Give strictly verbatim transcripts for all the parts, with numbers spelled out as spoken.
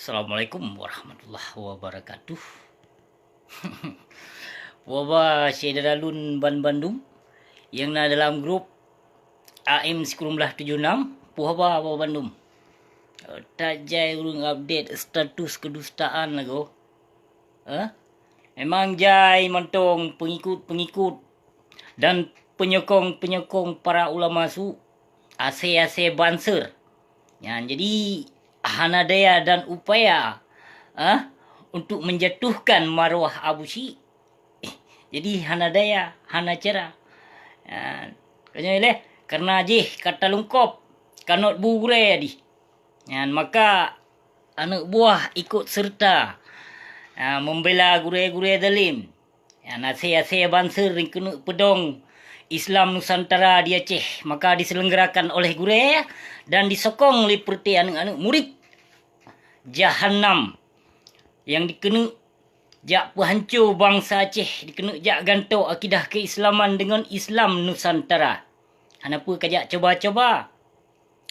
Assalamualaikum warahmatullahi wabarakatuh. Puhaba syedara lôn banbandum nyang na dalam grup A M sikureueng blaih tujoh nam, puhaba bandum. Tajai ureuëng update status kedustaan lagoe. Eh? Memang jai mantong pengikut-pengikut dan penyokong-penyokong para ulama su, asée-asée banser. Nyan jadi hana daya dan upaya, eh, untuk menjatuhkan maruah Abu Syik. Eh, jadi hana daya, hana cara. Nyan, konyol leh, karena jih kata lungkop, kanot bu gurée dih. Nyan maka aneuk buah ikot serta, ah, membela gurée-gurée zalim. Nyan asée-asée banser nyang keuneuk peudong Islam Nusantara di Aceh, maka diselenggarakan oleh gurée dan disokong lé peureté aneuk-aneuk murit jahanam nyang dikeuneuk jak peuhanco bansa Aceh, dikeuneuk jak gantoe akidah keuislaman deungon Islam Nusantara. Hana peue ka jak coba-coba.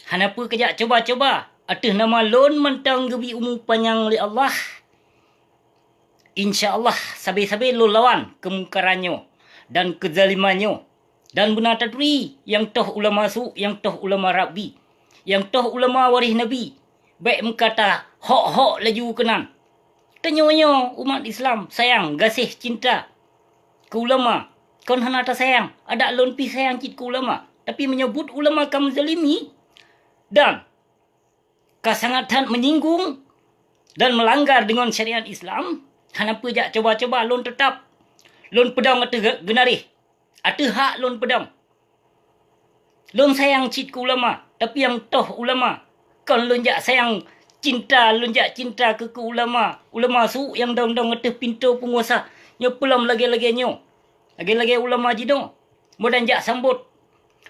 Hana peue ka jak coba-coba, ateueh nama lôn mantong geubri umu panyang lé Allah. Insya Allah, sabe-sabe lôn lawan keumungkaran nyoe dan keuzaliman nyoe. Dan beuna taturi, nyang toh ulama su, nyang toh ulama rabbi, nyang toh ulama waréh Nabi. Bék meukata hok-hok laju keunan. Tanyoe nyoe umat Islam sayang, gaséh, cinta keu ulama. Kon hana tasayang, adak lôn pih sayang cit keu ulama. Tapi meunyoe buet ulama ka meuzalimi dan ka sangat that menyinggung dan melanggar deungon syariat Islam, hana peue jak coba-coba lôn teutap lôn peudong ateueh geunaréh, ateueh hak lôn peudong. Lôn sayang cit keu ulama, tapi nyang toh ulama. Kon lôn jak sayang cinta, lôn jak cinta keu, keu ulama. Ulama su nyang dong-dong ateueh pintoe peunguasa. Nyoe peulom lagée-lagée nyoe. Lagée-lagée ulama jinoe. Mudan jak sambot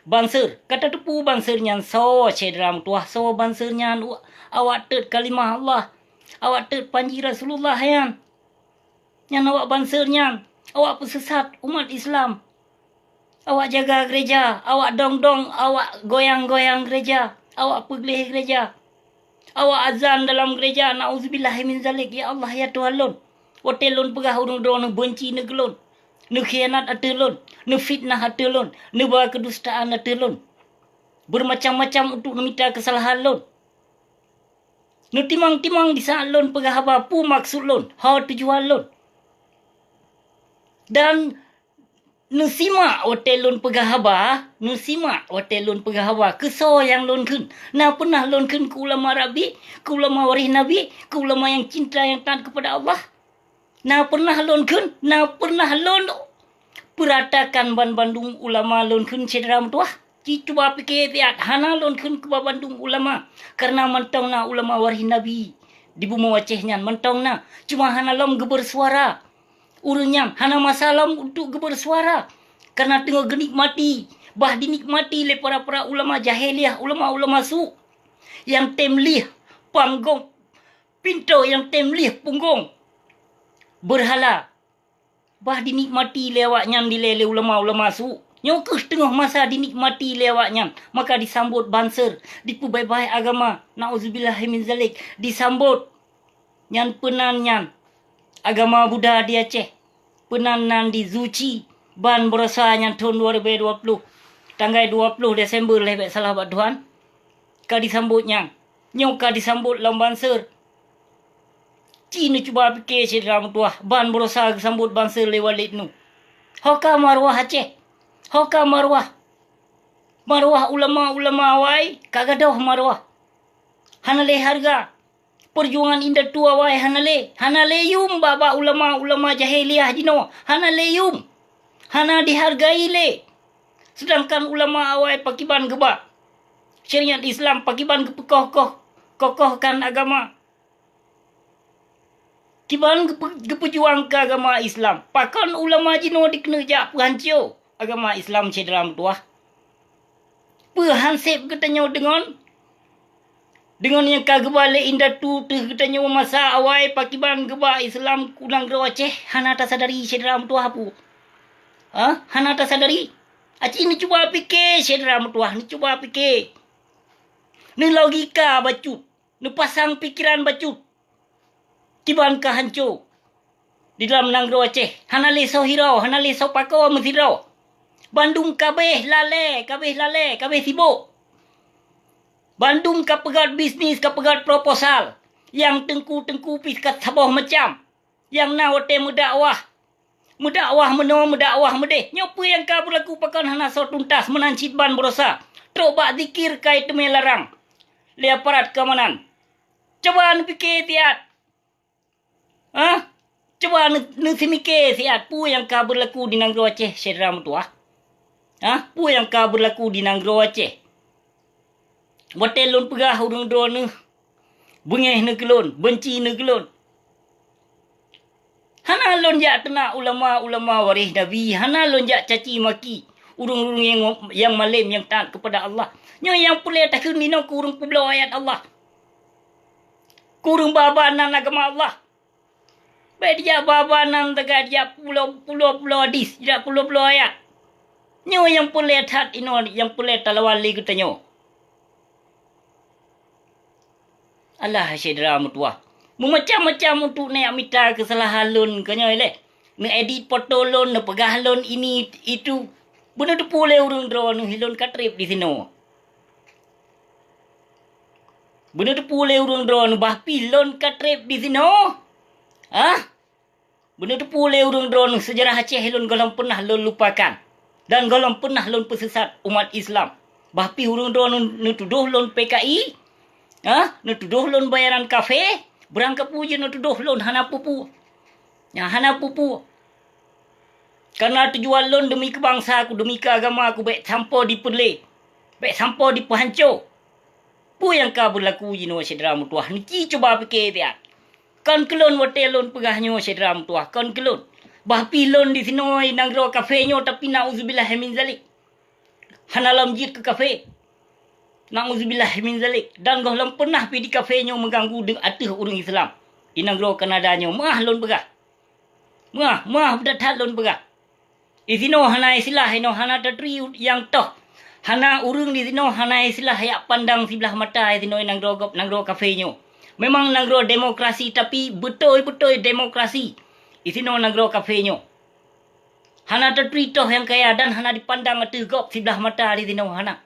banser. Ka tateupeue banser nyan soe syedara meutuwah, soe banser nyan, awak teut kalimah Allah. Awak teut panji Rasulullah nyan. Nyan awak banser nyan, awak peusesat umat Islam. Awak jaga gereja, awak dong-dong, awak goyang-goyang gereja, awak peugleh gereja. Awak azan dalam gereja, "Nauzubillahi min zalik, ya Allah, ya Tuhan lôn." Watée lôn peugah ureuëng droe neubeunci neu keu lôn, neukhianat ateueh lôn, neufitnah ateueh lôn, neuba keudustaan ateueh lôn, beurmacam-macam untuk neumita keusalahan lôn. Neutimang-timang disaat lôn peugah haba peue maksud lôn, ho tujuan lôn. Dan neusimak watée lôn peugah haba, neusimak watée lôn peugah haba keu soe nyang lôn kheun. Na peunah lôn kheun keu ulama rabbi, keu ulama waréh Nabi, keu ulama nyang cinta nyang taat keupada Allah? Na peunah lôn kheun, na peunah lôn peuratakan banbandum ulama lôn kheun syedara meutuwah? Ci cuba pike siat, hana lôn kheun keu banbandum ulama, kareuna mantong na ulama waréh Nabi di bumoe Aceh nyan, mantong na, cuma hana lom geubeursuara. Ureuëng nyan hana masa lom untuk geubeursuara, kareuna teungoh geunikmati, bah dinikmati lé para-para ulama jahiliah, ulama-ulama su nyang tem lieh panggong pintoe nyang tem lieh punggong beurhala, bah dinikmati lé awaknyan dilée lé ulama-ulama su. Nyoe kheueh teungoh masa dinikmati lé awaknyan, maka disambot banser, dipeubeubaih agama, nauzubillahi min zalik, disambot. Nyan peunan nyan agama Buddha di Aceh, peunan nan di Zuci, ban baroesa nyan thon dua ribée dua ploh, tanggai dua ploh Desember lé bék salah bak Tuhan, ka disambot nyan. Nyoe ka disambot lom banser. Ci neucuba pike syedara meutuwah, ban baroesa geusambot banser lé Walid Nu. Ho ka maruah Aceh? Ho ka maruah? Maruah ulama-ulama awai ka gadôh maruah. Hana lé hareuga. Peujuangan indatu awai hana lé. Hana lé yum bak-bak ulama-ulama jahiliah jinoe. Hana lé yum. Hana dihargai lé. Seudangkan ulama awai pakiban geuba syariat Islam, pakiban geupeukoh-koh, kokohkan agama. Kiban geupeu-, geupeujuang keu agama Islam. Pakon ulama jinoe dikeuneuk jak peuhanco agama Islam syedara meutuwah? Peue han seb geutanyoe deungon, deungon nyang ka geuba lé indatu teuh geutanyoe masa awai pakiban geuba Islam u nanggroe Aceh hana tasadari syedara meutuwah peue? Ha? Hana tasadari? Aci neucuba pike syedara meutuwah, neucuba pike. Neulogika bacut, neupasang pikeran bacut. Kiban ka hanco di dalam nanggroe Aceh. Hana lé soe hiroe, hana lé soe pakoe meusidroe. Bandum ka abéh lalée, ka abéh lalée, ka abéh sibok. Bandum ka peugét bisnis, ka peugét proposal. Nyang teungku-teungku pih ka saboh macam. Nyang na watée meudakwah. Meudakwah meunoe, meudakwah meudeh. Nyoe peue nyang ka beulaku, pakon hana soe tuntas, meunan cit ban baroesa. Trok bak zikir ka iteumé larang lé aparat keamanan. Cuba neupike siat. Hah? Cuba neu-, neuseumike siat peue nyang ka beulaku di nanggroe Aceh, syedara meutuwah. Hah? Peue nyang ka beulaku di nanggroe Aceh? Watée lôn peugah ureuëng droeneuh beungéh neuh keu lôn, beunci neuh keu lôn. Hana lôn jak teunak ulama-ulama waréh Nabi, hana lôn jak caci maki ureuëng-ureuëng nyang, nyang malém, nyang taát keupada Allah. Nyoe nyang peureulée takheun inoe keu ureuëng peubloe ayat Allah. Keu ureuëng ba-ba nan agama Allah. Bék dijak ba-ba nan teuka dijak pulo-pulo hadis, dijak pulo-pulo ayat. Nyoe nyang peureulée that inoe, nyang peureulée talawan lé geutanyoe. Alah, syedara meutuwah. Meumacam-macam untuk neuk mita keusalahan lôn keunyoe lé. Neuedit poto lôn, neupeugah lôn ini, itu. Beuneuteupeu lé ureuëng droeneuh lôn ka treb disinoe. Beuneuteupeu lé ureuëng droeneuh bah pih lôn ka treb disinoe. Hah? Beuneuteupeu lé ureuëng droeneuh seujarah Aceh lôn gohlom peunah lôn lupakan, dan gohlom peunah lôn peusisat umat Islam. Bah pih ureuëng droeneuh neutudôh lôn P K I, hah? Neutudôh lôn bayaran kafé, beurangkapeue jih neutudôh lôn hana peue-peue. Nyan hana peue-peue. Kareuna tujuan lôn deumi keu bansa ku, deumi keu agama ku, bék sampoe dipeureulée, bék sampoe dipeuhanco. Peue nyang ka beulaku jinoe syedara meutuwah, neuci cuba pike siat. Kon keu lôn watée lôn peugah nyoe syedara meutuwah, kon keu lôn. Bah pih lôn disinoe nanggroe kafé nyoe, tapi na'uzubillah min zalik. Hana lom jeuet keu kafé. Na'uzubillah min zalik. Dan gohlom peunah pih di kafé nyoe meuganggu deuk ateueh ureuëng Islam. Di nanggroe Kanada nyoe, meuah lôn peugah. Meuah, meuah that-that lôn peugah. Disinoe hana istilah, inoe hana tatri nyang toh. Hana ureuëng disinoe hana istilah jak pandang siblah mata disinoe nanggroe gob, nanggroe kafé nyoe. Memang nanggroe demokrasi, tapi beutôi-beutôi demokrasi. Disinoe nanggroe kafé nyoe. Hana tatri toh nyang kaya dan hana dipandang ateueh gob siblah mata disinoe, hana.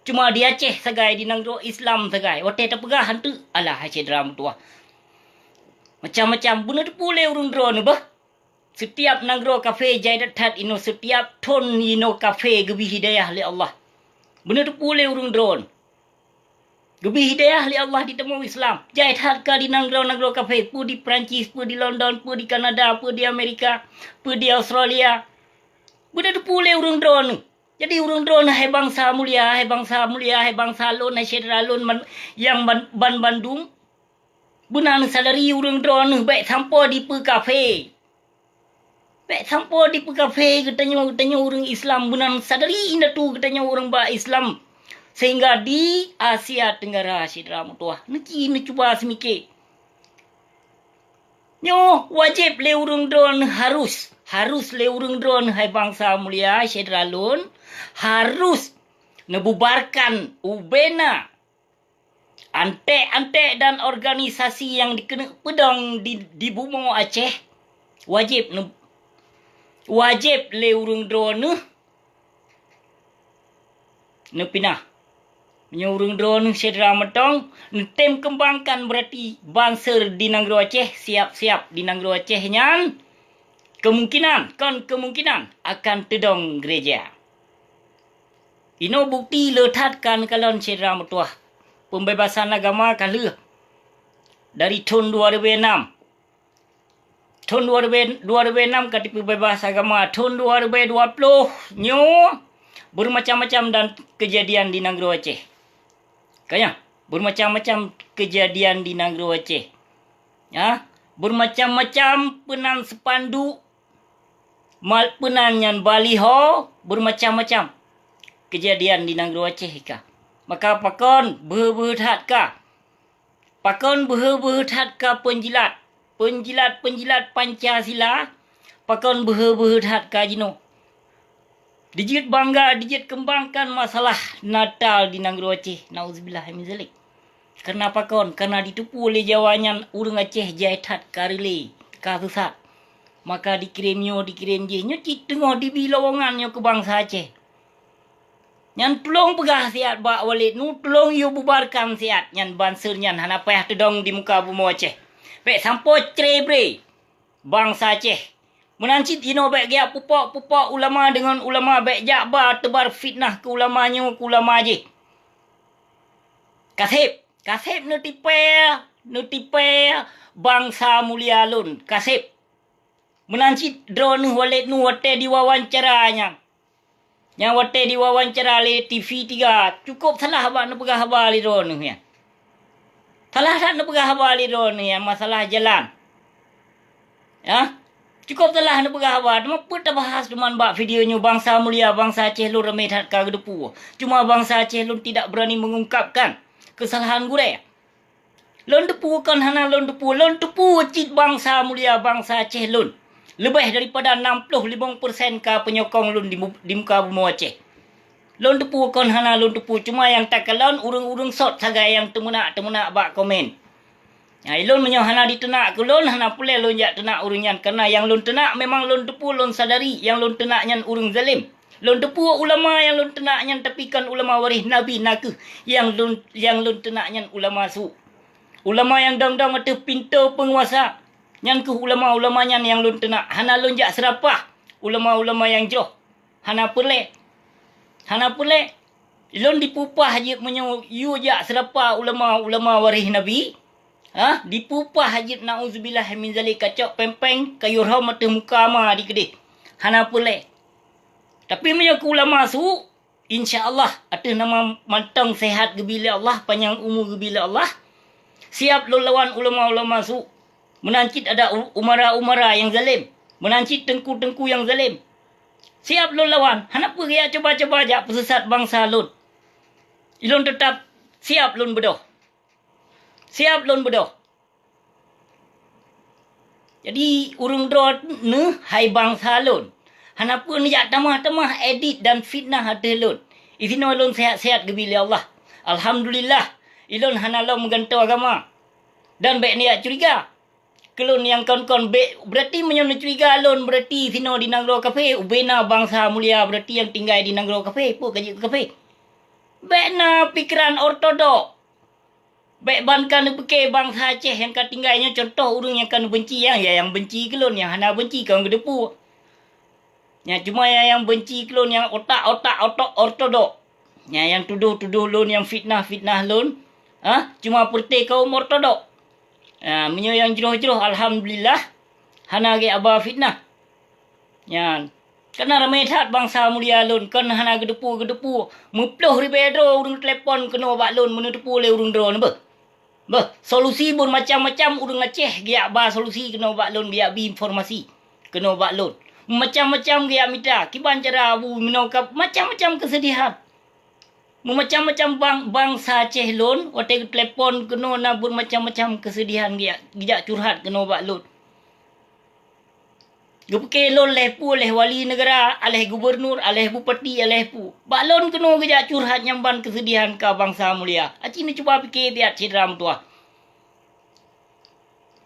Cuma di Aceh sagai, di nanggroe Islam sagai. Watée tapeugah hanteuk, alah, hai syedara meutuwah. Macam-macam, beuneuteupeu lé ureuëng droeneuh bah. Setiap nanggroe kafé jai that-that inoe, setiap thon inoe kafé geubri hidayah lé Allah. Beuneuteupeu lé ureuëng droeneuh. Geubri hidayah lé Allah di tamong Islam. Jai that ka di nanggroe-nanggroe kafé, peue di Perancis, peue di London, peue di Kanada, peue di Amerika, peue di Australia. Beuneuteupeu lé ureuëng droeneuh. Jadi ureuëng droeneuh, hai bansa mulia, hai bansa mulia, hai bansa lôn, hai syedara lôn ban-, nyang ban-, ban-, bandum. Beuna neusadari ureuëng droeneuh bék sampoe dipeukafé. Bék sampoe dipeukafé geutanyoe, geutanyoe ureuëng Islam, beuna neusadari indatu geutanyoe ureuëng ba Islam. Sehingga di Asia Tenggara, syedara meutuwah, neuci neucuba seumike. Nyoe wajéb lé ureuëng droeneuh, harus, harus lé ureuëng droeneuh, hai bansa mulia, syedara lôn, harus neububarkan ubena antek-antek dan organisasi nyang dikeuneuk peudong di, di bumoe Aceh, wajéb neu-, wajéb lé ureuëng droeneuh neupinah. Meunyoe ureuëng droeneuh syedara mantong neutem keumbangkan, beurati bansa di nanggroe Aceh, siab-siab di nanggroe Aceh nyan, kemungkinan, kon kemungkinan, akan teudong gereja. Inoe bukti le that ka neukalon syedara meutuwah. Pembebasan agama ka lheueh dari thon dua ribu enam. Thon dua ribu, dua ribu enam ka dipeubeubaih agama. Thon dua ribu dua puluh nyoe, beumacam-macam dan keujadian di nanggroe Aceh. Ka nyan, beumacam-macam keujadian di nanggroe Aceh. Ya, beumacam-macam peunan spanduk, mal-, peunan nyan baliho, beumacam-macam keujadian di nanggroe Aceh ka. Maka pakon beuhe-beuhe that ka. Pakon beuhe-beuhe that ka peunjilat, peunjilat-peunjilat Pancasila, pakon beuhe-beuhe that ka jinoe. Dijeuet bangga, dijeuet keumbangkan masalah Natal di nanggroe Aceh. Nauzubillah min zalik. Kareuna pakon? Kareuna jiteupeue lé Jawa nyan ureuëng Aceh jai that, ka reulée, ka seusat. Maka jikirém nyoe, jikirém jih. Nyoe cit teungoh jibi lowongan nyoe keu bansa Aceh. Nyan tulông peugah siat bak Walid Nu, tulông yue bubarkan siat nyan banser nyan hana payah teudong di muka bumoe Aceh. Bék sampoe cre-bre bansa Aceh. Meunan cit jinoe bék geujak pupok-pupok ulama deungon ulama, bék jak ba teubar fitnah keu ulama nyoe, keu ulama jih. Kaseb, kaseb neutipée, neutipée bansa mulia lôn, kaseb. Meunan cit droeneueh Walid Nu watée diwawancara nyan. Nyang watée diwawancara lé T V tiga, cukôp salah bak neupeugah haba lé droeneueh nyan. Salah that neupeugah haba lé droeneueh nyan masalah jalan. Ya, cukôp salah neupeugah haba. Teuma peue tabahas teuma bak video nyoe, bansa mulia, bansa Aceh lôn ramé that ka geuteupeue. Cuma bansa Aceh lôn tidak berani mengungkapkan kesalahan gurée. Lôn teupeue kon hana lôn teupeue, lôn teupeue cit bansa mulia, bansa Aceh lôn. Leubeh daripada enam puluh limong persen ka peunyokong lôn di mu-, di muka bumoe Aceh. Lôn teupeue kon hana lôn teupeue, cuma nyang takalon ureuëng-ureuëng sot sagai nyang teumeunak-teumeunak bak komen. Hai lôn, meunyoe hana jiteunak keu lôn, hana peureulée lôn jak teunak ureuëng nyan, kareuna nyang lôn teunak memang lôn teupeue, lôn sadari nyang lôn teunak nyan ureuëng zalem. Lôn teupeue ulama nyang lôn teunak nyan, tapi kon ulama waréh Nabi, na kheueh nyang lôn, nyang lôn teunak nyan ulama su. Ulama nyang dong-dong ateueh pintoe peunguasa, nyan kheueh ulama-ulama nyan nyang lôn teunak. Hana lôn jak seurapah ulama-ulama nyang jroh. Hana peureulée. Hana peureulée. Lôn jipeupah jeuet meunyoe yue jak seurapah ulama-ulama waréh Nabi. Ha? Jipeupah jeuet, nauzubillah min zalik, kacok péng-péng, kayue rhom ateueh muka ma di keudeh. Hana peureulée. Tapi meunyoe keu ulama su, insya Allah, ateueh nama mantong seuhat geubi lé Allah, panyang umu geubi lé Allah, siab lôn lawan ulama-ulama su. Meunan cit adak u-, umara-umara nyang zalem. Meunan cit teungku-teungku nyang zalem. Siab lôn lawan. Hana peue geujak cuba-cuba jak peuseusat bansa lôn. Lôn teutap siab lôn beudôh. Siab lôn beudôh. Jadi, ureuëng droeneueh hai bansa lôn, hana peue neujak tamah-tamah edit dan fitnah ateueh lôn. Disinoe lôn seuhat-seuhat geubi lé Allah. Alhamdulillah, ilôn hana lom meugantoe agama. Dan bék neujak curiga keu lôn nyang kon-kon bék, beurati meunyoe neucuriga lôn, beurati sinoe di nanggroe kafé, ubena bansa mulia, beurati nyang tinggai di nanggroe kafé, peue ka jeuet keu kafé. Bék na pikeran ortodok. Bék ban ka neupike bansa Aceh nyang ka tinggai nyoe, contoh ureuëng nyang ka neubenci, nyang, ya, nyang benci keu lôn, nyang hana benci kon geuteupeue. Nyang cuma nyang, nyang benci keu lôn, nyang otak-otak otok ortodok. Nyang, nyang tudoh-tudoh lôn, nyang fitnah-fitnah lôn, ha, cuma peureuté kaum ortodok. Ha, meunyoe nyang jroh-jroh, alhamdulillah, hana gét haba fitnah. Nyan, kana ramé that bansa mulia lôn, kon hana geuteupeue-geuteupeue. Meuploh ribée droe ureuëng teulepon keunoe bak lôn, meuneuteupeue lé ureuëng droeneueh beuh. Beuh, solusi beumacam-macam ureuëng Aceh geujak ba solusi keunoe bak lôn, geujak bi informasi keunoe bak lôn. Macam-macam geujak mita, kiban cara abu meunoe ka macam-macam keusedihan. Meumacam-macam bang-, bansa Aceh lôn, watée geuteulepon keunoe na beumacam-macam keusedihan geujak, geujak curhat keunoe bak lôn. Geupike lôn lhée peue, lhée wali neugara, lhée gubunur, lhée bupati, lhée peue. Bak lôn keunoe geujak curhat nyang ban keusedihan ka bansa mulia. Aci neucuba pike biet syedara meutuwah.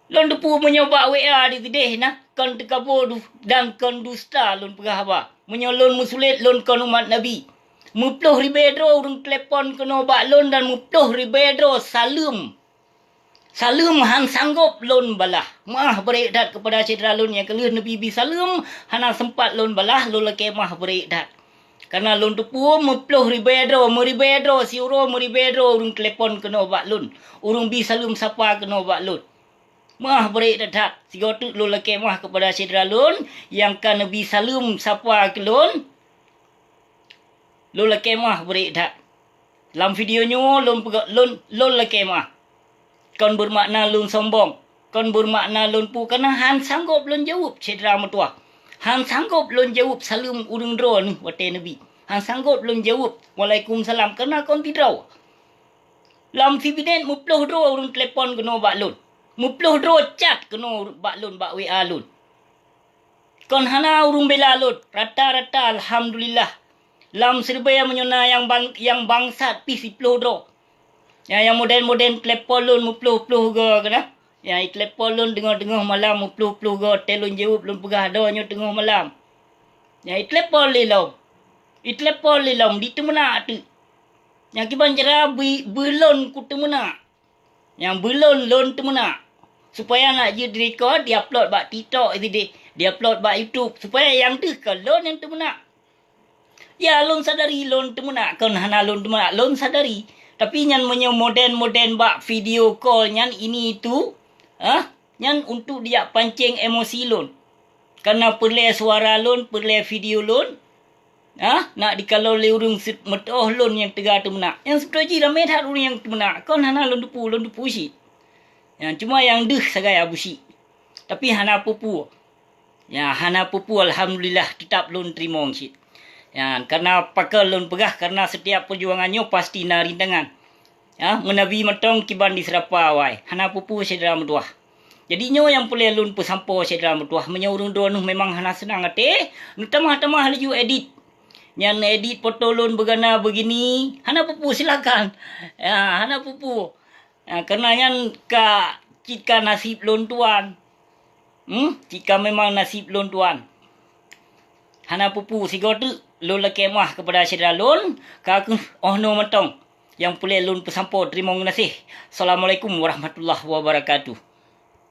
Lôn teupeue meunyoe bak W A di keudeh na kon teukaboe du-, dan kon dusta lôn peugah haba. Meunyoe lôn meusulet, lôn kon umat Nabi. Meuploh ribée droe ureuëng teulepon keunoe bak lôn dan meuploh ribée droe saleuem. Saleuem han sanggob lôn balah. Meuah beurék that keupada syedara lôn nyang ka lheueh neubi-bi saleuem, hana seumpat lôn balah, lôn lakée meuah beurék that. Kareuna lôn teupeue meuploh ribée droe, meuribée droe, siuroe meuribée droe ureuëng teulepon keunoe bak lôn, ureuëng bi saleuem sapa keunoe bak lôn. Meuah beurék that-that, sigoe teuk lôn lakée meuah keupada syedara lôn nyang ka neubi saleuem sapa keu lôn. Lôn lakée meuah beurék that. Lam video nyoe lôn peugah, lôn, lôn lakée meuah. Kon beumakna lôn sombong, kon beumakna lôn peue, kareuna han sanggob lôn jaweueb syedara meutuwah. Han sanggob lôn jaweueb saleuem ureuëng droeneueh watée neubi. Han sanggob lôn jaweueb waalaikumsalam, kareuna kon sidroe. Lam sibinék meuploh droe ureuëng teulepon keunoe bak lôn. Meuploh droe chat keunoe bak lôn, bak W A lôn. Kon hana ureuëng bela lôn, rata-rata alhamdulillah. Lam siribée meunyoe na nyang bang-, nyang bangsat pih siploh droe. Nyang, nyang modern-modern telepon lôn meuploh-ploh goe keunan. Nyang itelepon lôn teungoh-teungoh malam meuploh-ploh goe, teuh lôn jaweueb, lôn peugah, "Adoe nyoe teungoh malam." Nyang itelepon lé lom. Itelepon lé lom, di teumeunak teuk. Nyang kiban cara beu-, beulôn kuteumeunak. Nyang beulôn lôn teumeunak. Supaya nak jeuet record, diupload bak TikTok sideh, diupload bak YouTube. Supaya nyang deuh kon lôn nyang teumeunak. Ya, lôn sadari lôn teumeunak, kon hana lôn teumeunak, lôn sadari. Tapi nyan meunyoe modern-modern bak video call nyan ini itu, ah, nyan untuk dijak pancéng emosi lôn. Karena peureulée suara lôn, peureulée video lôn, ah, nak dikalon lé ureuëng seut-, meutuoh lôn nyang teuga teumeunak. Nyang seubeutôi jih ramé that ureuëng nyang teumeunak, kon hana lôn teupeu, lôn teupeu cit. Nyan cuma nyang deuh sagai Abusyik. Tapi hana peue-peue. Ya, hana peue-peue, alhamdulillah, teutap lôn teurimong cit. Ya, karena pakon lôn peugah, karena setiap perjuangan nyoe pasti na rintangan. Ya, meunabi mantong kiban di seurapa awai, hana peue-peue syedara meutuwah. Jadi nyoe nyang peureulée lôn peusampoe syedara meutuwah, meunyoe ureuëng droeneueh memang hana seunang até, neutamah-tamah laju edit. Nyan edit foto lôn beugana begini, hana peue-peue, silakan. Ya, hana peue-peue. Ha, keureuna nyan ka, cit ka naseb lôn tuan. Hmm, cit ka memang naseb lôn tuan. Hana peue-peue, sigoe teuk lôn lakée meu'ah keupada syedara lôn, ka kheueh 'oh noe mantong nyang peureulée lôn peusampoe. Teurimong geunaséh. Assalamualaikum warahmatullahi wabarakatuh.